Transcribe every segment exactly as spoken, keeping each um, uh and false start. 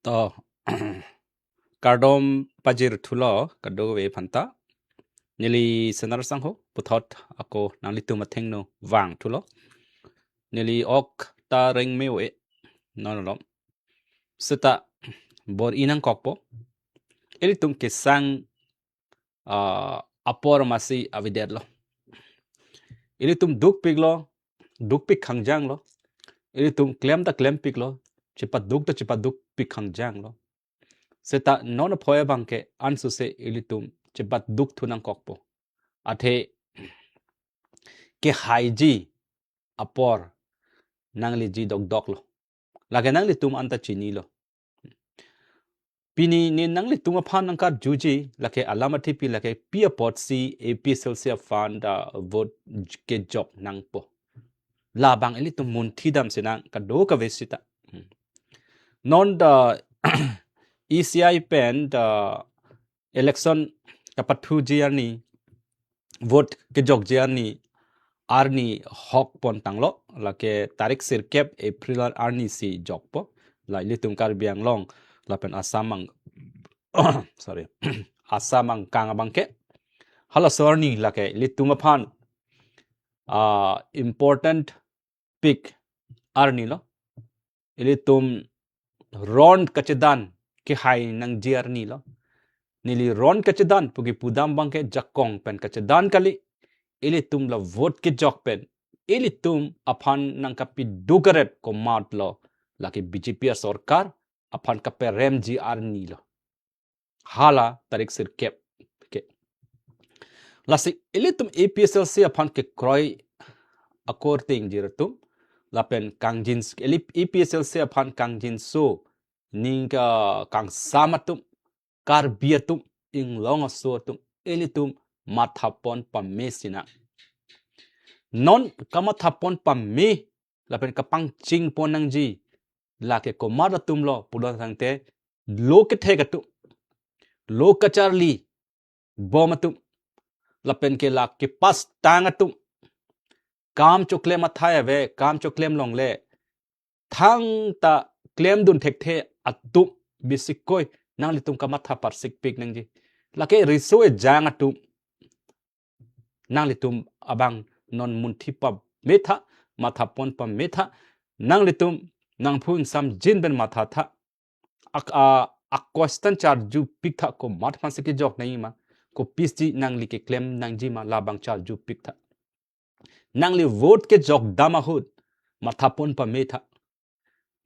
To, kardom pajir thulo kadokave aphanta. Neli Senar Sangho puthot ako nanglitum athengno vang thulo. Neli ok ta reng me-e. No, no, no. Seta bor-i nangkokpo. Ilitum kesang, ah, apor masi avedetlo. Ilitum dukpiklo, dukpik khangjanglo. Ilitum klem ta klempiklo, chepaduk ta chepadukpik khangjanglo. Seta non aphoi abangke ansose ilitum chepaduk thu nangkokpo. Athe kehaiji apor nangliji dokdoklo. Lake nanglitum anta chinilo. Pini ne nanglitum aphan nangkarjuji, lake alam athepi lake pi apotsi A P H L C aphan ta vote kejok nangpo. Labang ilitum munthidam sinang kadokave seta. Hmm. Non ta E C I pen ta election kapathuji arni, vote kejokji arni, arni hok pon tanglo, lake tarik sirkep April arni si jokpo, la ilitum Karbi Anglong lapen Assam ang, sorry, Assam angkang abangke. Halaso arni lake ilitum aphan, ah, important pik arnilo. Ilitum ron kachedan kehai nangji arnilo. Neli ron kachedan pu kepudam abangke jakong pen kachedan kali. Ilitum la vote kejok pen ilitum aphan nangkapiduk aret komatlo, lake B J P asorkar aphan kaperemji arnilo. Hala tarik sirkep. Okay. Lasi ilitum A P H L C aphan kekroi akorte ingjir atum lapen kangjin, ili-, A P H L C aphan kangjinso ning kakangsam atum, Karbi atum, inglong aso atum, ilitum mathapon pame sinang. Non kamathapon pame lapen kapangchingpon nangji lake komat atumlo pulo tangte, lo kethek atum, lo kacharli bom atum, lapen ke lake pastang atum, kam choklem athai ave, kam choklem longle, thangta klemdun thekthe atum bisikoi nanglitum kamatha parsikpik nangji. Lake riso ejang atum, nanglitum abang non munthi pametha, mathapon pametha, nanglitum nangphu ingsamjin pen mathatha. Ak-, a, a question charjupiktha, komat aphansi kejok nangjima, kopisi nangli keklem nangjima, labang charjupiktha. Nangli vote kejokdam ahut mathapon pametha.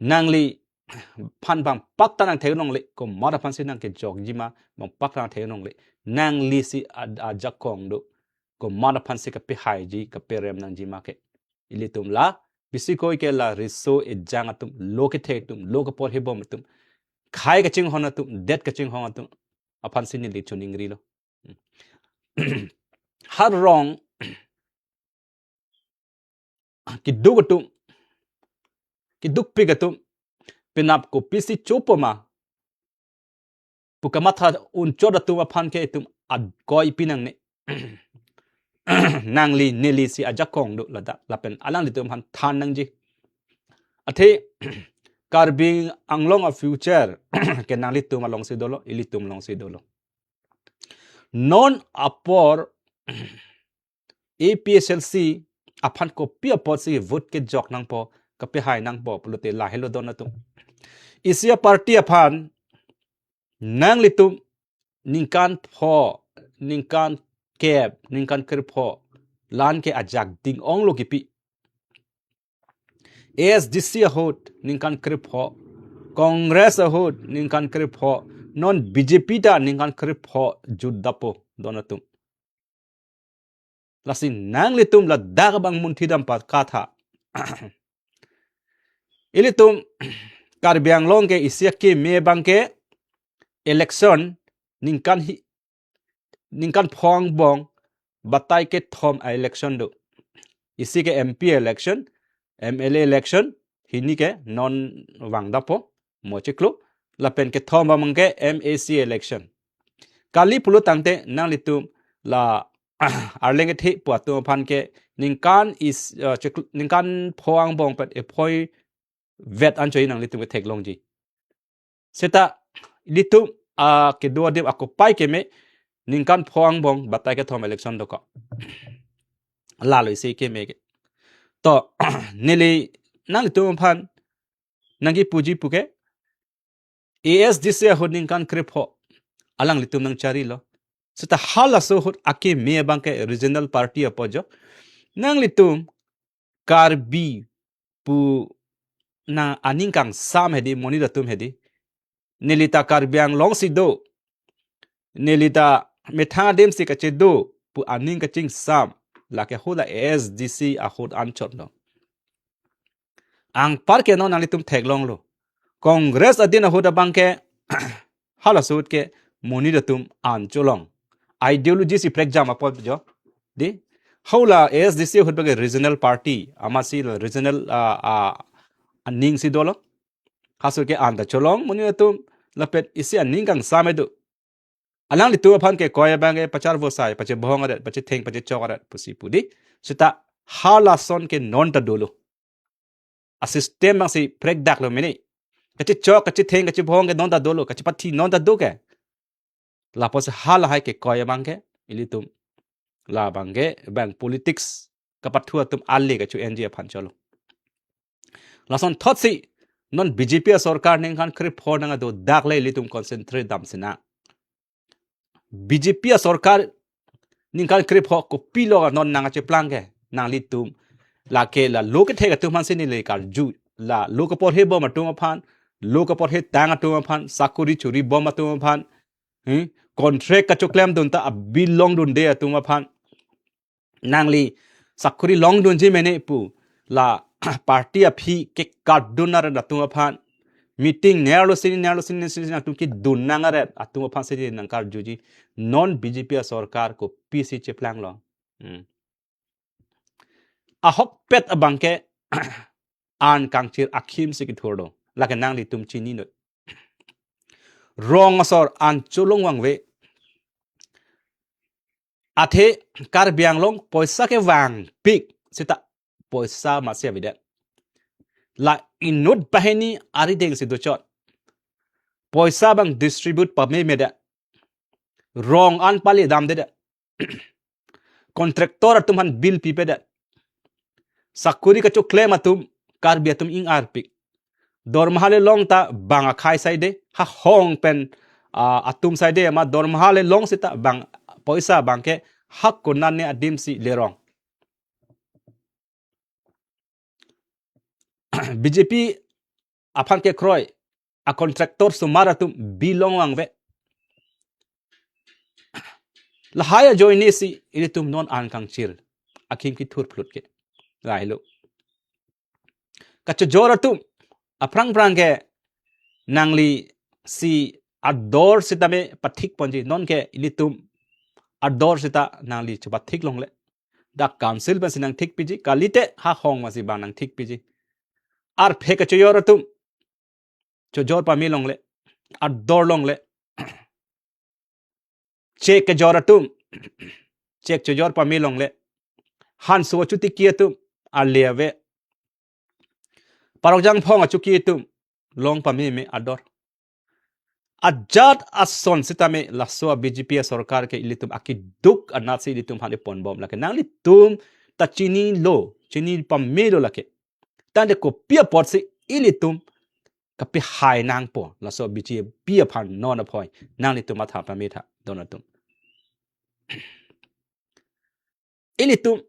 Nangliphan bang pakta nangthek longle, komat aphansi nangkejokjima, bang pakta nangthek longle. Nanglisi a-, ajakong do, komat aphansi kapehaiji, kaperem nangjima ke. Ilitum la bisikoi ke la riso ejang atum, lo kethek atum, lo kaporhe bom atum, khai kachinghon atum, det kachinghon atum aphansi neli choningrilo. Har rong keduk atum, kedukpik atum, penap kopisi chopo ma pu kamatha unchot atum aphan ke itum akoi pinangne. Nangli nelisi ajakong do ladak, lapen alanglitum aphan than nangji. Athe Karbi Anglong a future ke nanglitum alongsi dolo, ilitum alongsi dolo. Non apor A P H L C aphan kopi apotsi vote kejok nangpo, kapehai nangpo pulote lahelo don atum. Isi aparty aphan nanglitum ningkan pho, ningkan kep, ningkan krepho, lan ke ajak ding-onglo kipi. A S D C ahut ningkan krepho, Congress ahut ningkan krepho, non B J P ta ningkan krepho jutdapo don atum. Lasi nanglitum ladak abang munthidam pakatha. Ilitum Karbi Anglong ke isi akeme abangke election ningkan hi, ningkan pho angbong batai kethom a-election do. Isi ke M P election, M L A election, hini ke non vangdapo, mo chiklo, lapen kethom abangke M A C election. Kali pulo tangte nanglitum la Arleng kethe pu atum aphan ke ningkan is, uh, chiklo, ningkan pho angbong pen ephoi vet anchoi nanglitum ketheklongji. Seta ilitum, ah, kedo adim akopai keme ningkan pho angbong batai kethom election dokok. Lalo isi keme ke. To, neli nanglitum aphan nangkipuji puke, A S D C ahut ningkan krepho alanglitum nangcharilo. Seta halaso ahut akeme abangke regional party apot jo. Nanglitum Karbi pu na aning kangsam hedi, monit atum hedi. Neli ta Karbi Anglong si do. Neli ta methang adim si kachedo pu aning kachingsam lake hula A S D C ahut anchot lo. Anparke non nanglitum theklonglo. Congress adin ahut abangke halaso ahut ke monit atum an cholong. Ideology si prekjam apot jo. Di, hula A S D C ahut abangke regional party, amatsi lo regional, ah, ah, aning si dolo. Halaso ahut ke an ta cholong monit atum, lapen isi aning kangsam edo. Alanglitum aphan ke koi abangke pacharvo sai, pachebohong aret, pachetheng, pachechok aret pusi pu di. Seta halason ke non ta dolo. A system abang si prekdaklo mene. Kachechok, kachetheng, kachebohong ke non ta dolo, kachepathi non ta do ke. Lapusi halahai ke koi abangke ilitum labangke bang politics kapathu atum ale kacho-enji aphan cholo. Lasonthotsi non B J P asorkar ningkan krepho nangdodak le ilitum concentrate damsi nang. B J P asorkar ningkan krepho kopilo non nangkacheplang ke, nanglitum lake la lo kethe atum aphan si neli karju, la lo kaporhe bom atum aphan, lo kaporhe tang atum aphan, sakori chori bom atum aphan, hmm? Contract kachoklemdun ta abil longdunde atum aphan, nangli sakori longdunji mene pu la party aphi kekardun arat atum aphan, meeting nerlo sini, nerlo sini, sini atum kedun nang arat atum aphan si nangkarjuji, non B J P asorkar kopisi cheplanglo. Hmm. Ahokpet abangke an kangchir akhim si kethur do. Lake nanglitum chinine. Rong asor an cholong vangve. Athe Karbi Anglong poisa kevangpik seta poisa masi avedet. La inut banghini arideng si dochot. Poisa abang distribute pamemedet. Rong an pali damdedet. Contractor atum aphan bill pipedet. Sakori kachoklem atum Karbi atum ingarpik. Dormaha le long ta bang akhai saide, ha hong pen, ah, atum saide, ma dormaha le long seta bang poisa abangke ha konane adim si lerong. B J P aphan kekroi a contractor osomar atum bill long vangve. Lahai ajoine si ilitum non an kangchir akhim kethur phlut ke. Lahai lo. Kachojor atum, aphrang phrang ke nangli si ador sitame pathik ponji, non ke ilitum ador seta nangli chepathik longle. Dak council pensi nangthikpiji, kalite ha hong masi bang nangthikpiji. Arphe kachojor atum, chojor pame longle, ador longle. Chek kejor atum, chek chojor pame longle. Hanso chotiki atum, ale ave. Parok jangphong achoki atum, long pameme ador. Ajat ason sitame laso a B J P asorkar ke ilitum akeduk anat si ilitum aphan ponbom lake. Nanglitum ta chinilo, chini pamelo lake. Tangte kopi apotsi ilitum kapehai nangpo, laso B J P aphan non aphoi, nanglitum matha pametha, don atum. Ilitum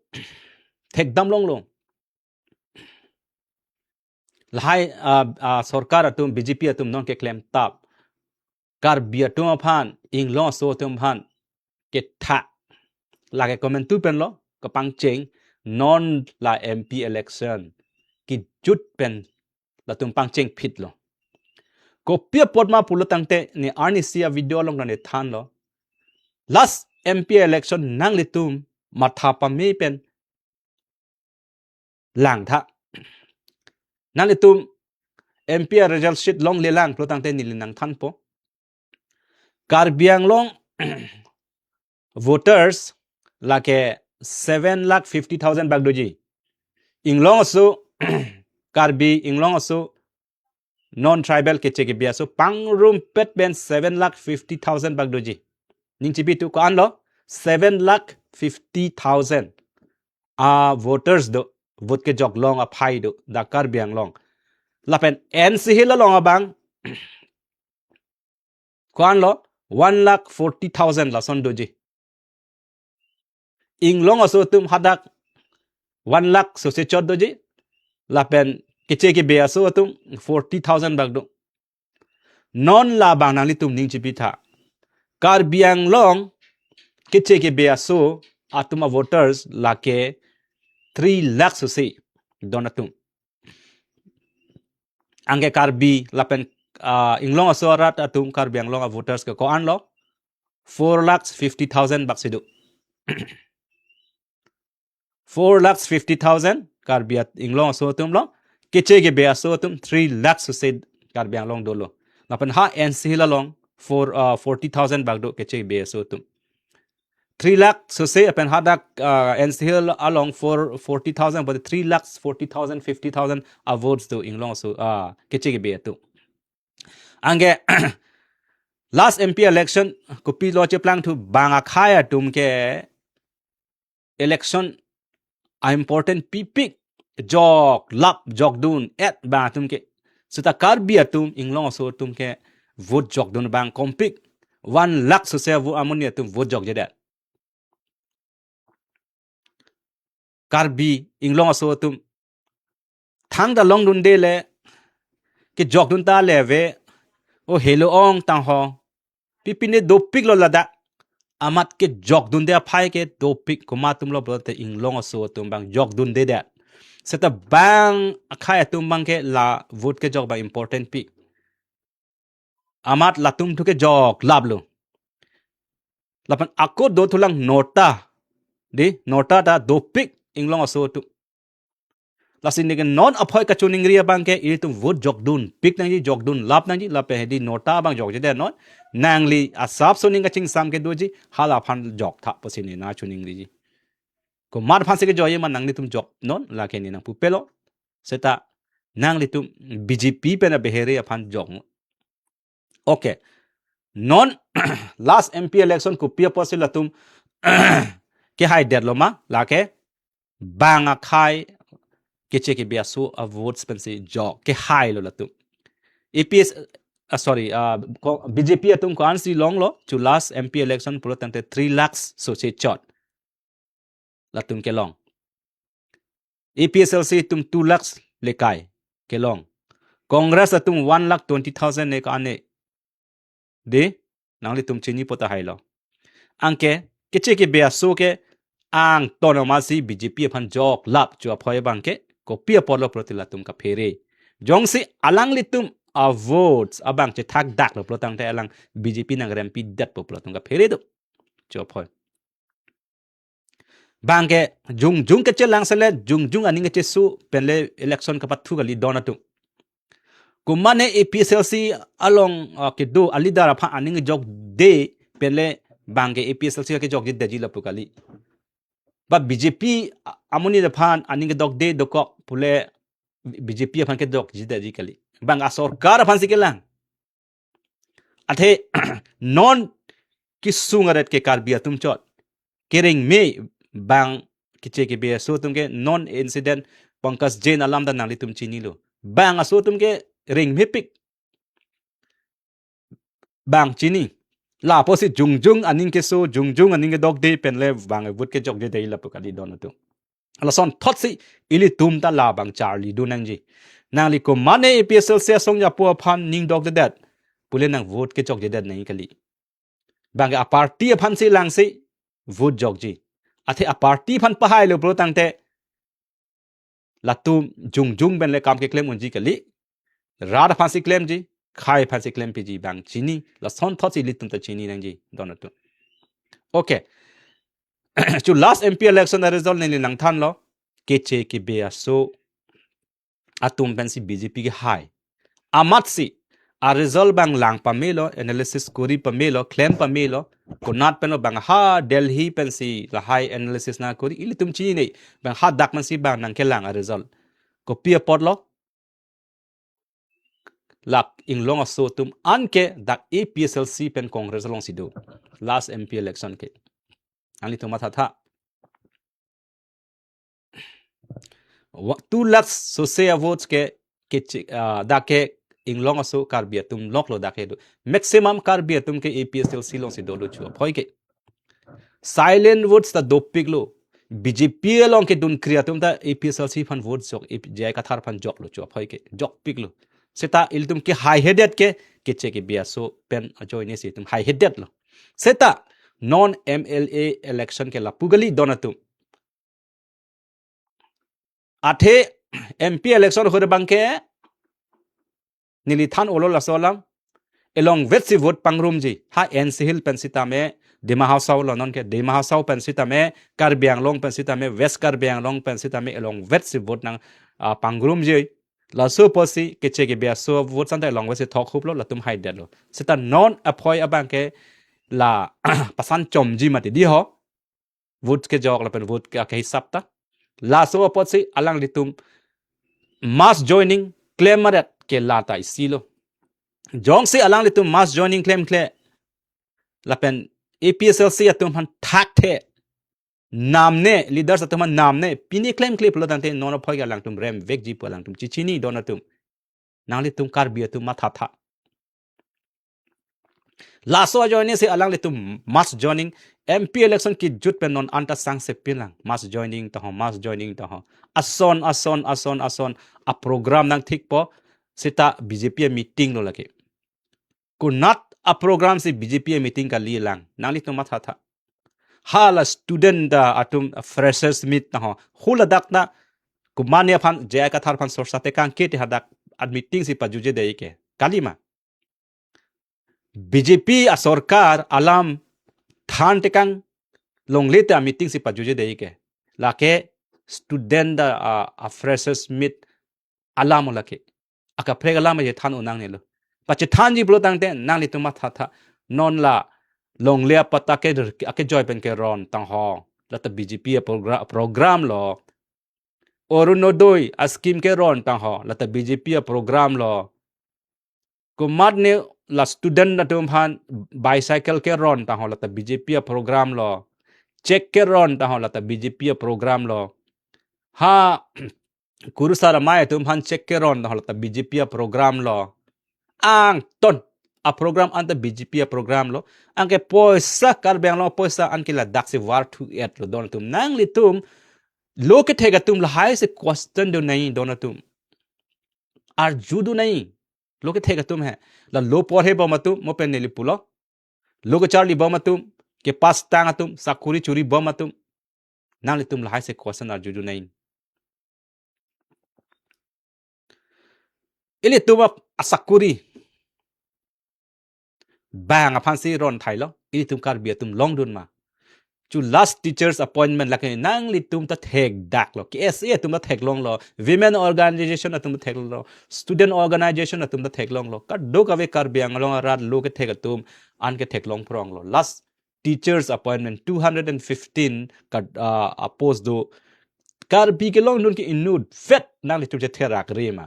thekdam longlo. Lahai, ah, ah, sorkar atum, B J P atum non keklem tap. Karbi atum aphan, Inglong aso atum aphan ketha. Lake komantu penlo, kapangcheng, non la M P election kejut pen latum pangcheng phitlo. Kopi apot ma pulo tangte ne arnisi a video along ne thanlo. Last M P election nanglitum matha pame pen langtha. Nanglitum M P a result sheet longlelang pulo tangte neli nangthanpo. Karbi Anglong voters lake seven lakh fifty thousand bak doji. Inglong aso, Karbi Inglong aso non-tribal keche kebe aso pangrumpet pen seven lakh fifty thousand bak doji. Ning chipi tu ko-an lo, seven lakh fifty thousand a voters do, vote kejok long aphai do dak Karbi Anglong. Lapen N C Hills along abang ko-an lo, one lakh forty thousand lason doji. Inglong aso atum hadak one lakh sose chot doji. Lapen keche kebe aso atum forty thousand bak do. Non labang nanglitum ning chipi tha. Karbi Anglong keche kebe aso atum a voters lake three lakh sose don atum. Anke Karbi lapen, ah, Inglong aso arat atum Karbi Anglong a voters ke ko-an lo, four lakhs fifty thousand bak si do. Four lakhs fifty thousand Karbi at Inglong aso atum lo, keche kebe aso atum three lakhs sose Karbi Anglong dolo. Lapen ha N C Hills along four, uh, forty thousand bak do keche kebe aso atum. Three lakh sose lapen hadak, uh, N C Hills along four, forty thousand, but three lakhs forty thousand, fifty thousand a votes do Inglong aso, uh, keche kebe atum. Anke last M P election kopilo cheplang thu bang akhai atum ke election a important pipik jok lap jok dun et bang atum ke. Seta Karbi atum Inglong aso atum ke vote jok dun bang kompik. One lakh sose vo amonit atum vote jokjedet. Karbi Inglong aso atum thangta long dunde le kejok dun ta le ave, o helo ong tang ho. Pipine dopik lo ladak. Amat kejok dunde aphai ke dopik komat atum lo pulote Inglong aso atum bang jok dundedet. Seta bang akhai atum bang ke la vote kejok bang important pi. Amat latum thu kejok lap lo. Lapen ako do thulang nota. Di nota ta dopik Inglong aso atum. Lasi neke non aphoi kachiningri abang ke ilitum vote jok dunpik nangji, jok dun lap nangji, lapen hedi nota abang jokjedet non. Nangli asap so ning kachingsam ke doji, hala aphan jok tha pusi nena chiningriji. Komat aphan si kejokji ma nanglitum jok non, lake ne nangpu pelo. Seta nanglitum B J P pen abehere aphan jok. Okay. Non last M P election kopi apotsi latum kehaidet lo ma, lake bang akhai keche kebe aso a votes pensi jok kehai lo latum. A P S, ah, sorry, ah, ko-, B J P atum ko-ansi longlo, chu last M P election pulo tangte three lakhs sose chot latum kelong. A P H L C atum two lakhs lekai kelong. Congress atum one lakh twenty thousand ne ko-an ne. De, nanglitum chini po tahai lo. Anke, keche kebe aso ke angton amatsi B J P aphan jok lap chu aphoi abang ke, kopi apotlo pulote latum kaphere. Jongsi alanglitum a votes abang chethakdak lo pulo tangte alang B J P nangrempidet po pulo latum kaphere do. Chu aphoi. Bang ke jongjong kechelang sele, jongjong aning kechesu penle election kapathu kali don atum. Komatne A P H L C along, ah, kedo a leader aphan aning jokde penle bang ke A P H L C kejokjedetji lapu kali. Ba B J P a-, amonit aphan aning kedokde dokok pule B J P aphan kejokjedetji kali. Bang asorkar aphansi kelang. Athe non kesung aret ke Karbi atum chot. Kerengme bang keche kebe aso atum ke non incident Pankaj Jain alam ta nanglitum chinilo. Bang aso atum ke rengmepik. Bang chini. Lapusi jongjong aning keso, jongjong aning kedokde penle bang vote kejokjedetji lapu kali don atum. Lason thotsi ilitum ta labang charli dun nangji. Nangli komatne A P H L C asong japo aphan ning dokdedet pule nang vote kejokjedet nangji kali. Bang ke a party aphansi langsi vote jokji. Athe a party aphan pahailo pulo tangte latum jongjong penle kam keklem unji kali. Rat aphansi klemji, khei aphansi klempiji bang chini, lason thotsi ilitum ta chini nangji don atum. Okay. Chu last M P election a result neli nangthanlo, keche kebe aso atum pensi B J P kehai. Amatsi a result bang lang pamelo, analysis kori pamelo, klem pamelo, konat penlo bang ha Delhi pensi lahai analysis nangkori, ilitum chinine, bang hadak mansi bang nangkelang a result. Kopi apotlo? la Inglong aso atum anke dak A P H L C pen Congress alongsi do. Last M P election ke. Nanglitum mathatha. Wa-, two lakhs sose a votes ke, ke chi-, ah, dak ke Inglong aso Karbi atum loklo dak ke do. Maximum Karbi atum ke A P H L C alongsi dolo chu aphoi ke. Silent votes ta dopiklo. B J P along kedunkri atum ta A P H L C aphan vote jok, A P, J I Kathar aphan joklo chu aphoi ke. Jokpiklo. Seta ilitum ke haihedet ke, keche kebi aso pen ajoine si itum haihedetlo. Seta non M L A election ke lapu kali don atum. Athe M P election ahut abang ke neli than-olo laso alam. Elongvetsi vote pangrumji. Ha N C Hills pen sitame, Dima Hasao lo non ke, Dima Hasao pen sitame, Karbi Anglong pen sitame, West Karbi Anglong pen sitame, elongvetsi vote nang, ah, pangrumji. Laso apotsi keche kebi aso vote santa elongvetsi thokhuplo, latum haidetlo. Seta non aphoi abang ke la pasan chomji mati di ho. Vote kejok lapen vote ke, ke hisap ta. Laso apotsi alanglitum mass joining klem aret ke lata isilo. Jongsi alanglitum mass joining klemkle lapen A P H L C atum aphan thakthe namne, leaders atum aphan namne, pine klemkle pulo tangte non aphoi ke alangtum remvekji pu alangtum chichini don atum. Nanglitum Karbi atum mathatha. Laso ajoine si alanglitum mass joining, M P election kejut pen non anta sangse pinlang. Mass joining ta ho, mass joining ta ho. Ason, ason, ason, ason. A program nangthikpo, seta B J P a meeting lo lake. Konat a program si B J P a meeting kalilang. Nanglitum mathatha. Hala student ta atum freshers meet ta ho. Hula dak ta kumania aphan J I Kathar aphan sorsa tekang ke te hadak a meeting si pajuje dei ke. Kalima. B J P a sorkar alam than tekang longle ta meeting si pajuje dei ke. Lake student ta a, a freshers meet alam lake. Akaprek alam aje than unang nelo. Pachethanji pulo tangte nanglitum mathatha. Non la longle apatta ke, akejoi pen keron tang ho. Lata B J P a progra-, program lo. Orunodoi a scheme keron tang ho. Lata B J P a program lo. Komatne la student atum aphan bicycle keron tang ho. Lata B J P a program lo. Cheque keron tang ho. Lata B J P a program lo. Ha kurusar amei atum aphan cheque keron tang ho, lata B J P a program lo. Angton a program anta B J P a program lo. Anke poisa Karbi Anglong poisa anke ladak si varthu-etlo don atum. Nanglitum lo kethek atum lahai si question do nai don atum. Arju do nai. Lo kethek atum he. La lo porhe bom atum mo pen neli pulo. Lo kecharli bom atum, kepass tang atum, sakuri churi bom atum. Nanglitum lahai si question arju do nai. Ilitum ap-, asakuri bang aphan si ron thailo, ilitum Karbi atum longdun ma. Chu last teachers appointment lake nanglitum ta thekdaklo, K S A atum ta theklonglo, women organization atum ta theklonglo, student organization atum ta theklonglo. Kadokave Karbi Anglong arat lo kethek atum an ketheklong pronglo. Last teachers appointment two hundred and fifteen ka, ah, a post do. Karbi kelongdun ke inutvet nanglitum chetherak re ma.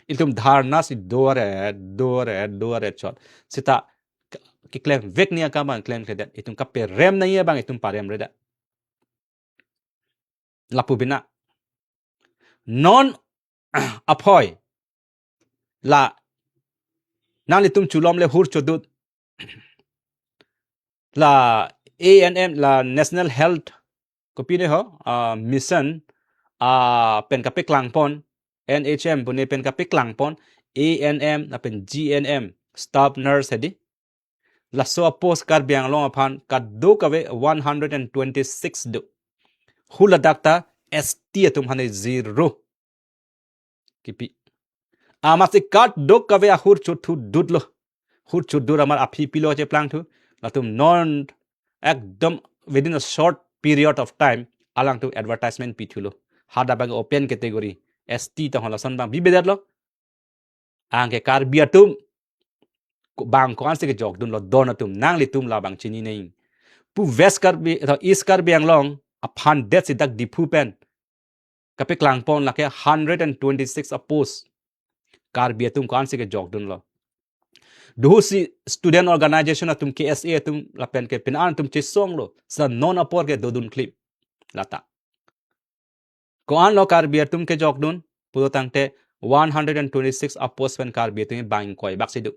Itum dharna si dore, dore, dore chot. Seta k-, keklemvek ni akam an klemkledet. Itum kaperem nai abang itum paremredet. Lapu bina. Non aphoi la nanglitum chulom le hur chodut. La A N M, la National Health, kopine ho, ah, Mission, ah, pen kapeklangpon, N H M pune pen kapeklangpon, A N M lapen G N M, staff nurse hedi. Laso a post Karbi Anglong aphan kadokave one hundred and twenty-six do. Hula dak ta S T atum aphan zero kipi. Amatsi kadokave ahur chothu dutlo. Hur chodur amar aphi pilo cheplangthu. Latum non ekdom within a short period of time alangtum advertisement pithulo. Hadak abang open category, S T tang ho lason abang bibedetlo. Anke Karbi atum ko-, bang ko-an si kejokdunlo don atum, nanglitum labang chini nai. Pu West Karbi, atau East Karbi Anglong aphan det si dak Diphu pen kapeklangpon lake hundred and twenty-six a post. Karbi atum ko-ansi kejokdunlo. Duhusi student organization atum, K S A atum lapen ke pin-an atum chesonglo. Sa non apor ke dodun klip. Lata. Ko-anlo Karbi atum kejokdun, pulo tangte one hundred and twenty-six a-post pen Karbi atum bang ingkoi bak si do.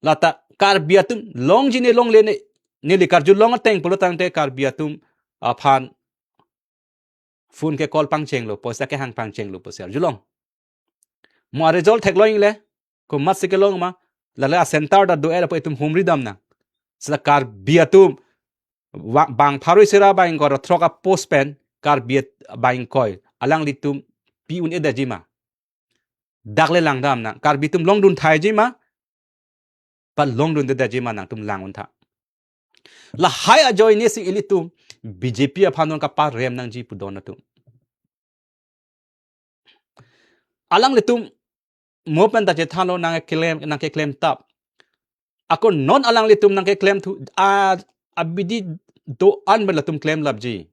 Lata Karbi atum longji ne longle ne, neli karjulong ateng pulo tangte Karbi atum aphan phone ke call pangchenglo, poisa kehang pangchenglo, poisa arjulong. Mo a-result theklong ingle, komatsi kelong ma, lale a-center ta do-er apo itum humri damnang. Sila Karbi atum, wa-, bang pharo isi ra bang ingkoi ra throk a-post pen, Karbi at-, bang ingkoi, alanglitum pi un-edetji ma. Dak le lang damnang, Karbi atum longdun thaiji ma, pa longdundedetji ma nangtum lang untha. Lahai ajoine si ilitum B J P aphan non kaparem nangji pu don atum. Alanglitum mo pen ta chethanlo nangkeklem, nangkeklem tap. Ako non alanglitum nangkeklem thu, a, abidi do-an pen latum klem lapji.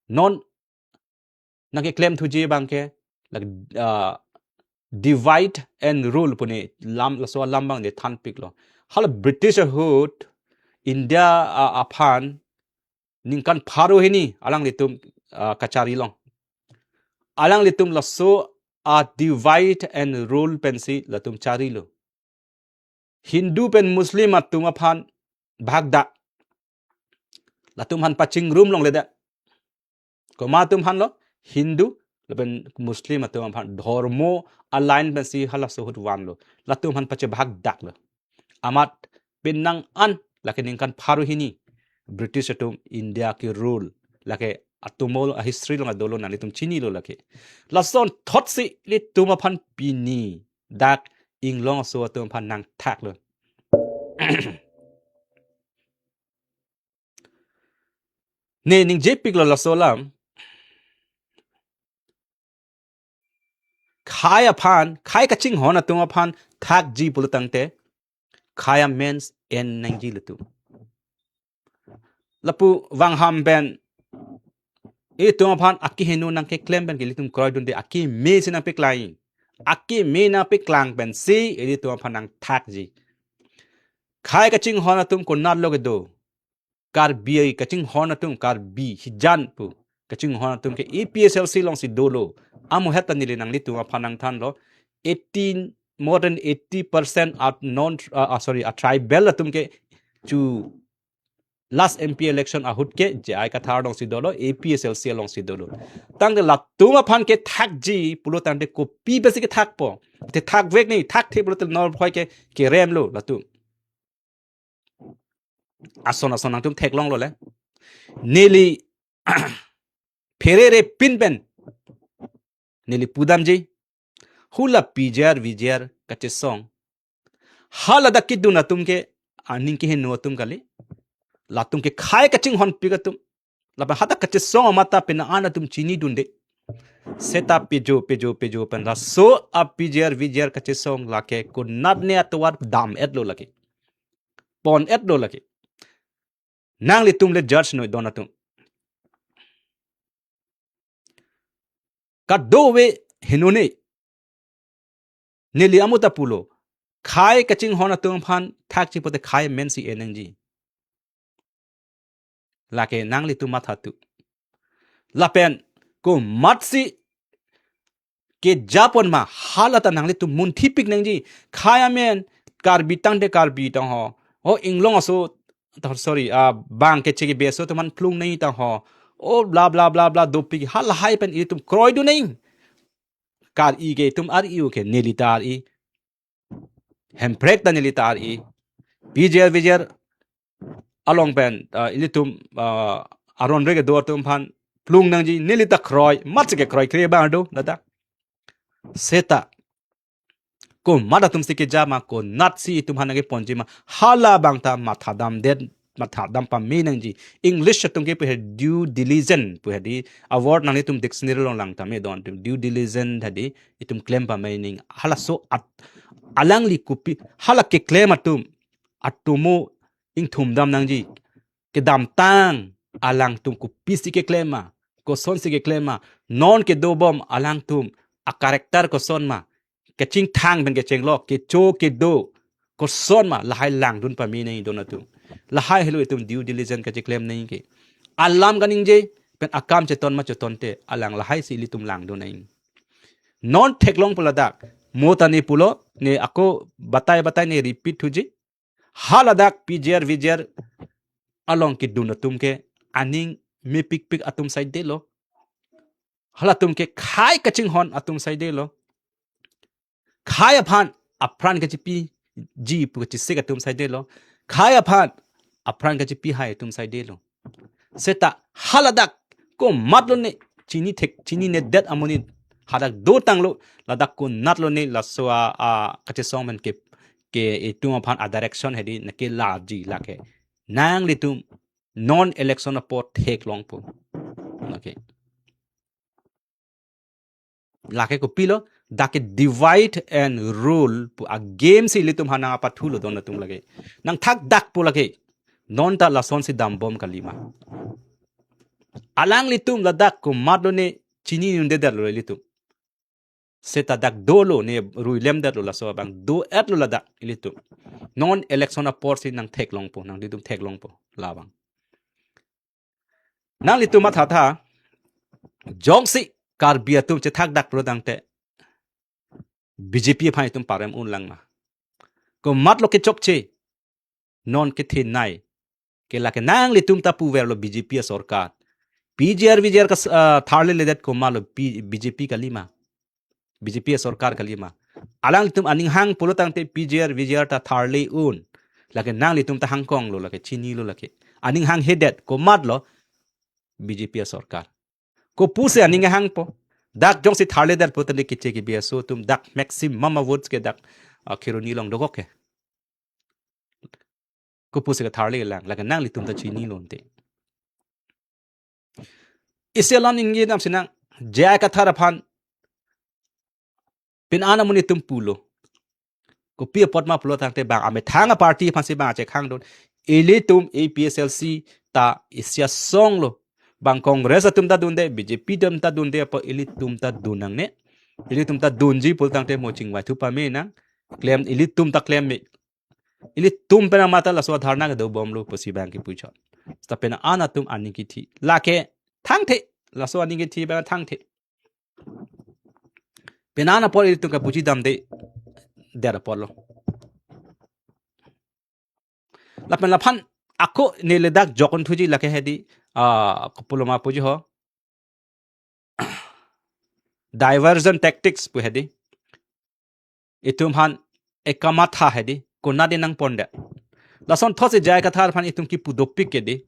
Non nangkeklem thuji abang ke, like, uh, divide and rule pu ne lam, laso alam abang ne thanpiklo. Hala British ahut India, uh, aphan ningkan pharo hini alanglitum, uh, kachari long. Alanglitum laso a-divide and rule pensi latum charilo. Hindu pen Muslim atum aphan bhag dak. Latum aphan pachingrum longledet. Komat atum aphanlo? Hindu lapen Muslim atum aphan, dhormo a-line pensi halaso ahut vanlo. Latum aphan pachebhag daklo. Amat penang an lake ningkan pharo hini British atum India ke-rule. Lake atumlo, a-history along dolo, nanglitum chinilo lake. Lasonthotsi ilitum aphan pini dak inglong aso atum aphan nangthaklo. Ne ningjepiklo laso alam. Khei aphan, khei kachinghon atum aphan thakji pulo tangte, khei amen si en nangji latum. Lapu vangham pen itum aphan akehingno nangkeklem pen ke ilitum kroidunde, akeme si nangpeklang. Akeme nangpeklang pensi ilitum aphan nangthakji. Khei kachinghon atum konatlo kedo? Karbi kachinghon atum, Karbi hijan pu kachinghon atum ke A P H L C alongsi dolo. Amuhet ta neli nanglitum aphan nangthanlo. Eighteen, more than eighty percent are non, uh, uh, sorry, a-tribal atum ke chu last M P election ahut ke J I Kathar alongsi dolo, A P H L C alongsi dolo. Tangte latum aphan kethakji pulo tangte kopi pensi kethakpo? Te thakvek ni, thakthe pulote nor phoi ke keremlo latum. Ason ason nangtum theklonglo le. Neli pherere pin pen neli pudamji. Hula P G R, V G R kachesong, hala dak kedun atum ke, aning kehingno atum kali. Latum ke khei kachinghonpik atum. Lapen hadak kachesong amat ta pin-an atum chinidunde. Seta pejo, pejo, pejo pen laso a-P G R, V G R kachesong lake konatne atovar dam-etlo lake. Pon-etlo lake. Nanglitum le judge noi don atum. Kadokave hingno ne. Neli amu ta pulo. Khei kachinghon atum aphan thakji pulote khei amen si en nangji. Lake nanglitum mathathu. Lapen komatsi kejapon ma, hala ta nanglitum munthipik nangji. Khei amen, Karbi tangte Karbi tang ho. O inglong aso, sorry, ah, bang keche kebe aso atum aphan plung nangji tang ho. O bla bla bla bla dopik, halahai pen itum kroidun nang. Kar-i ke itum ar-i-o ke, neli ta ar-i. Hemprek ta neli ta ar-i. P G R V G R along pen, ah, ilitum, ah, aron rege do atum aphan plung nangji, neli ta kroi, mat si ke kroikre abang do, lata. Seta komat atum si keja ma, konatsi itum aphan nangkeponji ma, hala abang ta mathadamdet, mathadam pame nangji. English atum ke pu he due diligence pu he di, a-word nanglitum dictionary along lang tame don atum, due diligence hadi itum klem pame nang. Halaso at-, alangli kopi, hala keklem atum atomo ingthum dam nangji. Kedamtang alangtum kopisi keklem ma, kosonsi keklem ma, non kedobom alangtum a-character koson ma, kachingthang pen kachenglok, kecho kedo, koson ma lahai langdun pame nangji don atum. Lahai helo itum due diligence kachiklem nangji ke. Alam kaningje pen akam cheton ma chetonte, alang lahai si ilitum langdun nangji. Non theklongpo ladak, mo ta ne pulo, ne ako batai batai ne repeat thuji. Haladak P G R V G R along kedun atum ke aning mepikpik atum saidelo. Halatum ke khei kachinghon atum saidelo. Khei aphan apran kachipiji pu kachisik atum saidelo. Khei aphan apran kachipi hai atum saidelo. Seta haladak komatlo ne chinithek, chininedet amonit hadak dotanglo, ladak konatlo ne laso a, a kachesong pen ke, ke itum aphan a direction hedi nake laji lake. Nanglitum non election apor theklongpo. Okay. Lake kopilo, dak ke divide and rule pu a game si ilitum aphan nangpathulo don atum lake. Nangthakdakpo lake. Non ta lasonsi dambom kalima. Alanglitum ladak komatlo ne chininedetlo ilitum. Seta dak dolo ne ruilemdetlo laso abang do-etlo ladak ilitum. Non election aporsi nangtheklongpo, nanglitum theklongpo labang. Nanglitum mathatha, jongsi Karbi atum chethakdak pulotangte B J P aphan itum parem unlang ma. Komatlo kechokche, non kethenei, ke lake nanglitum ta puverlo B J P asorkar. P G R V G R ka, ah, tharleledet komatlo P-, B J P kalima. B J P asorkar kalima. Alanglitum aning hang pulotangte P G R V G R ta tharle un. Lake nanglitum ta hangkonglo lake, chinilo lake. Aning hanghedet komatlo B J P asorkar. Kopusi aning hangpo. Dak jongsi tharledet pulotangte kiche kibi aso atum dak maximum a votes ke dak, ah, Kheroni along dokok ke. Kopusi ketharlelang, lake nanglitum ta chinilonte. Isi alam ningjedam sinang, J I Kathar aphan pini an amonit atum pulo. Kopi apot ma pulotangte bang amethang a party aphansi bang achekhangdun. Ilitum A P H L C ta isi asong lo. Bang Congress atum ta dunde, B J P atum ta dunde, apo ilitum ta dun nangne. Ilitum ta dunji pulotangte mo chingvai thu pame nang. Klem, ilitum ta klem me. Ilitum pen amat ta laso dharna kedobomlo pusi bang kipuchot. Seta pini an atum aning kithi. Lake thangthe. Laso aning kithi bang thangthe. Pini an apor ilitum kapuji damde, der apor lo. Lapen laphan ako neli dak jokon thuji lake hedi, ah, kopuloma puji ho. Diversion tactics pu hedi. Itum aphan ekamatha hedi. Konatne nangpondet. Lasonthotsi J I Kathar aphan itum kipu dopik ke di.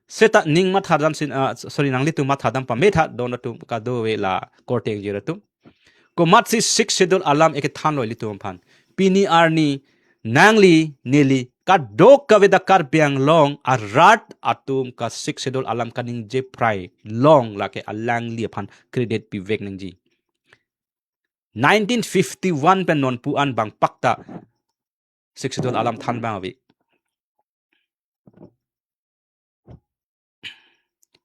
Seta ning mathadam sin, ah, sorry, nanglitum mathadam pametha don atum kadokave la korte ingjir atum. Komatsi Sixth Schedule alam ekethanlo ilitum aphan. Pini arni nangli neli kadokave dak Karbi Anglong arat atum ka Sixth Schedule alam kaningje prai long lake alangli aphan credit pivek nangji. Nineteen fifty-one pen nonpu an bang pakta Sixth Schedule alam than bang ave.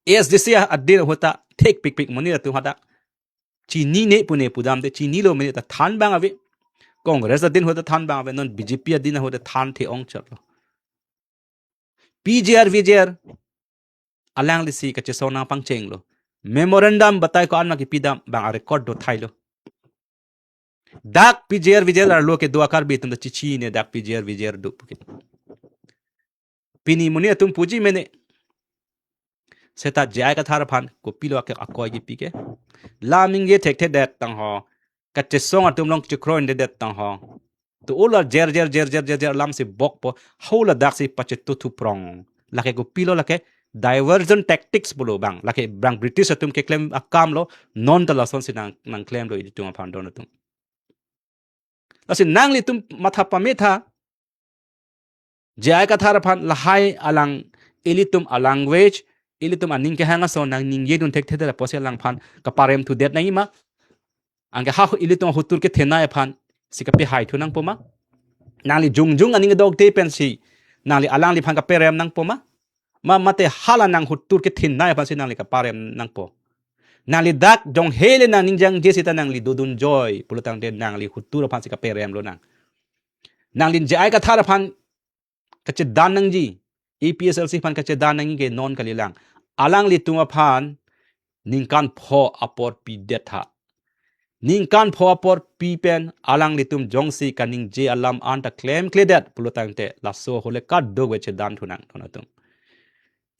A S D C adin ahut ta thekpikpik monit atum hadak chinine pune pudamde chinilo monit ta than bang ave. Congress adin ahut ta than bang ave, non B J P adin ahut ta thanthe ongchotlo. P G R V G R alanglisi kachesong nangpangchenglo. Memorandum batai ko-an ma kipidam bang a record do thailo. Dak P G R V G R arlo kedo a Karbi atum ta chichinine dak P G R V G R do puke. Pini monit atum puji mene. Seta J I Kathar aphan kopilo ake akoi kipi ke. Lam ningje thekthedet tangho. Kachesong atum along chikroidedet tangho. To ola jer jer jer jer jer jer alamsi bokpo, hau ladaksi pachetuthu prong. Lake kopilo lake diversion tactics pulo bang. Lake bang British atum keklem akamlo, non ta lasonsi nang, nangklemlo ilitum aphan don atum. Lasi nanglitum matha pametha, J I Kathar aphan lahai alang ilitum a language, ilitum aning kehang ason nangningjedun thekthedet apotsi alangphan kaparem thudet nangji ma. Anke ha ilitum ahutur kethenei aphansi kapehai thu nangpo ma. Nangli jongjung aning dokde pensi nangli alangliphan kaperem nangpo ma. Ma mate hala nanghutur kethenei aphansi nangli kaparem nangpo. Nangli dak jong hele nangning jangje seta nangli dodun joi pulo tangte nangli hutur aphan si kaperem lonang. Nangli J I Kathar aphan kachedan nangji, A P H L C aphan kachedan nangji ke non kalilang. Alanglitum aphan ningkan pho apor pidet tha. Ningkan pho apor pi pen alanglitum jongsi kaningje alam anta klemkledet pulo tangte laso ahut le kadokave chedan thunang don atum.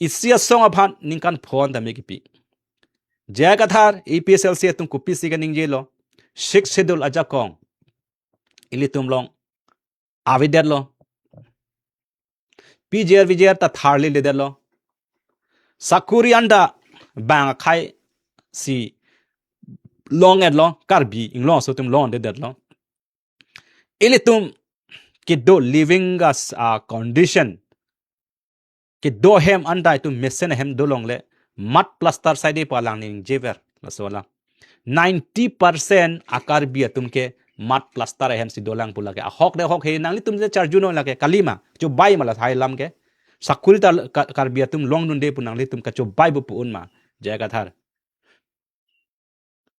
Isi asong aphan ningkan pho anta me kipi. J I Kathar A P H L C atum kopisi kaningjelo. Sixth Schedule ajakong ilitum along avedetlo. P G R V G R ta tharliledetlo. Sakuri anta bang akhai si long-etlo, Karbi Anglong aso atum longledetlo. Ilitum kedo living as a condition, kedo ahem anta itum mesen ahem dolongle mud plaster side pu alang ningjever laso alam. Ninety percent a Karbi atum ke mud plaster ahem si dolang pu lake. Ahok de ahok he nanglitum je charjunon lake kalima. Chobai ma lahai alam ke. Sakuri ta Ka-, Karbi atum longdunde pu nanglitum kachobai pu pu-un ma. J I Kathar.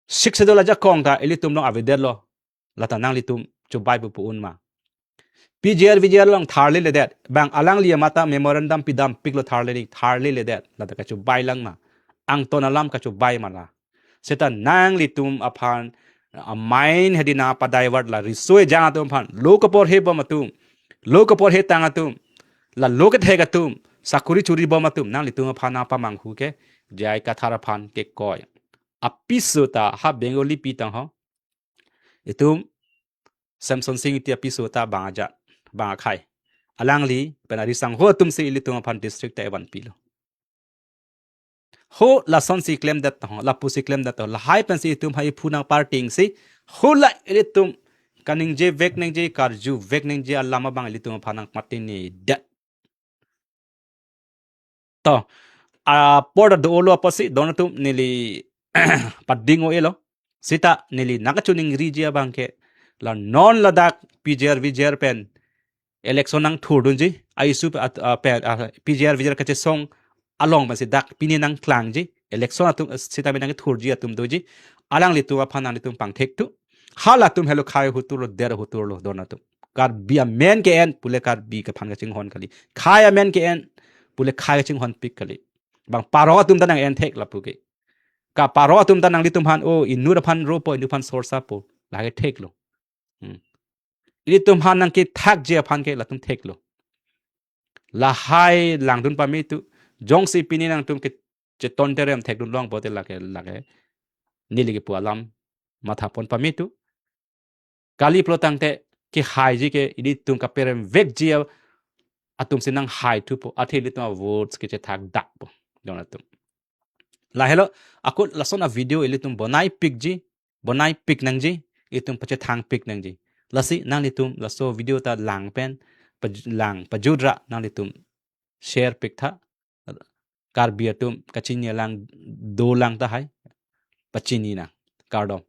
Sixth Schedule ajakong ta ilitum along avedetlo. Lata nanglitum chobai pu pu-un ma. P G R V G R along tharliledet. Bang alangli amat ta memorandum pidam piklo tharli, tharliledet. Lata kachobai lang ma. Angton alam kachobai ma la. Seta nanglitum aphan amain hadi nangpadivert la riso ejang atum aphan. Lo kaporhe bom atum. Lo kaporhe tang atum. La lo kethek atum. Sakuri churi bom atum. Nanglitum aphan nangpamanghu ke J I Kathar aphan kekoi. Apiso ta ha Bengali pitang ho. Itum Samson Sing Ingti apiso ta bang ajat, bang akhai. Alangli pen ari sangho atum si ilitum aphan district ta evan pilo. Ho lasonsi klemdet ho, lapusi klemdet ho, lahai pensi itum hai phunang parting si, hula ilitum kaningjevek nangji, karjuvek nangji alam abang ilitum aphan nangmatinidet. To, apor ta do-olo apotsi don atum neli pading-o-elo. Seta neli nangkachiningriji abang ke la non ladak P G R V G R pen election nangthurdunji, a issue pe at-, a, pen, a, P G R V G R kachesong along pensi dak pini nangklangji, election atum, eh, sitame nangkethurji atum doji, alanglitum aphan nanglitum pangthek thu. Halatum helo khei huturlo, der huturlo don atum. Karbi amen ke-en pule Karbi aphan kachinghon kali. Khei amen ke-en pule khei kachinghon pik kali. Bang paro atum ta nang-en thek lapu ke. Ka paro atum ta nanglitum aphan, o, inut aphan ropo, inut aphan sorsapo. Lahai theklo. Hmm. Ilitum aphan nangkethakji aphan ke latum theklo. Lahai langdun pame thu. Jongsi pini nangtum ke cheton terem thekdun long pote lake, lake neli kepu alam mathapon pame thu. Kali pulo tangte kehaiji ke ilitum kaperemvekji a-, atum si nanghai thupo. Athe ilitum a-votes kechethak dakpo. Don atum. Lahelo, ako lason a-video ilitum bonaipikji, bonaipik nangji, itum pachethangpik nangji. Lasi nanglitum laso video ta lang pen, paj-, lang pajut ra nanglitum share pik tha. Karbi atum kachini alang dolang tahai. Pachini nang. Kardom.